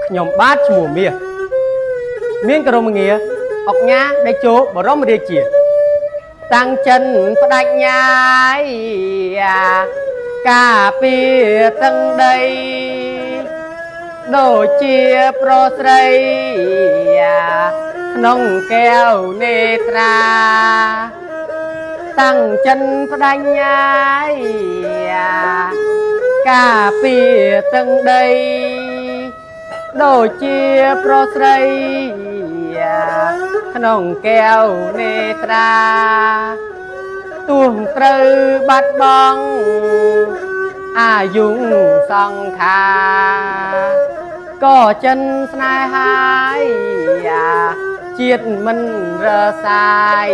ខ្ញុំបាទឈ្មោះមាសមានក្រុមងារអុកញ៉ាដេជោបរមរាជា តាំងចិនផ្ដាច់ញ៉ាយការពារទឹកដីដូចជាប្រុសស្រីក្នុងកែវនេត្រា តាំងចិនផ្ដាច់ញ៉ាយការពារទឹកដីដូចជាប្រុសស្រីក្នុងកែវនេត្រាទោះត្រូវបាត់បង់អាយុសង្ខារក៏ចិនស្នេហាយជាតិមិនរសាយ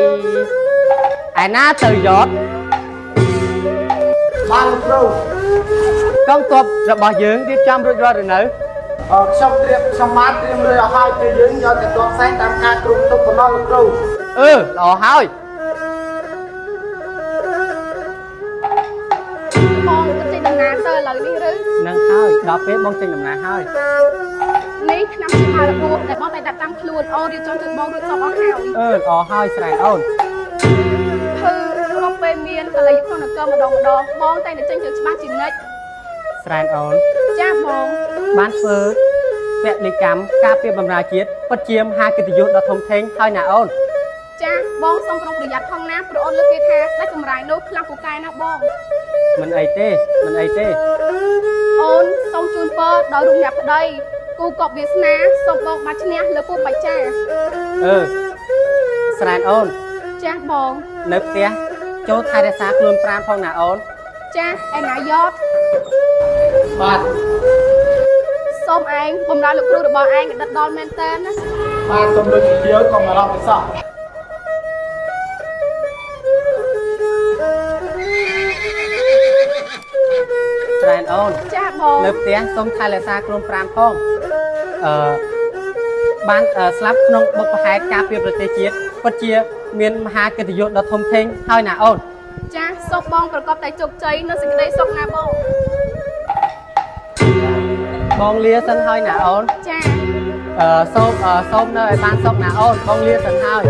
ឯណាទៅយត់ បាទលោកគ្រូ កងទ័ពរបស់យើងរៀបចំរួចរាល់ឬនៅ អឺខ្ញុំត្រៀមខ្ញុំបានត្រៀមរួចអស់ហើយគឺយើងយកតែទ័ពផ្សេងតាមការគ្រោងទុកប៉ុណ្ណោះលោកគ្រូ អឺល្អហើយ បងទៅចេញដំណើរទៅឥឡូវនេះឬ នឹងហើយដល់ពេលបងចេញដំណើរហើយ នេះឆ្នាំជាមករបួសដែលបងតែដាក់តាមខ្លួនអូរៀបចំជូនបងរួចសពអស់ហើយ អឺល្អហើយស្រែអូន ភឺគ្រប់ពេលមានកលិយក្នុងនគរម្ដងម្ដងបងតែចេញជើងច្បាស់ជានិច្ច ស្រែអូន ចាបង បានធ្វើពលិកម្មការពារបម្រើជាតិពិតជាមហាកិត្តិយសដ៏ធំធេងហើយណាអូន ចាបងសូមប្រុងប្រយ័ត្នផងណាព្រោះអូនលើកគេថាស្ដេចសម្រាយនោះខ្លាំងពូកែណាស់បង មិនអីទេមិនអីទេ អូនសូមជូនពរដល់រូបអ្នកប្តីគូកប់វាសនាសូមបងបាច់ឈ្នះលើពូបច្ចា អឺស្រែអូន ចាបង នៅផ្ទះចូលថែរក្សាខ្លួនប្រាណផងណាអូន ចាឯណាយត បាទ សូមឯងបំរើលោកគ្រូរបស់ឯងដិតដល់មែនតើណា បាទសូមលោកជំទាវកុំអារម្មណ៍ទៅសោះ ស្រែអូន ចាបង នៅផ្ទះសូមថែរក្សាខ្លួនប្រាណផងអឺបានស្លាប់ក្នុងបុព្វហេតុការពារប្រទេសជាតិពិតជាមានមហាកិត្តិយសដ៏ធំធេងហើយណាអូន ចាសូមបងប្រកបតែជោគជ័យនៅសេចក្តីសុខណាបង បងលាសិនហើយណាអូន ចា អឺសូមសូមនៅឲ្យបានសុខណាអូនបងលាសិនហើយ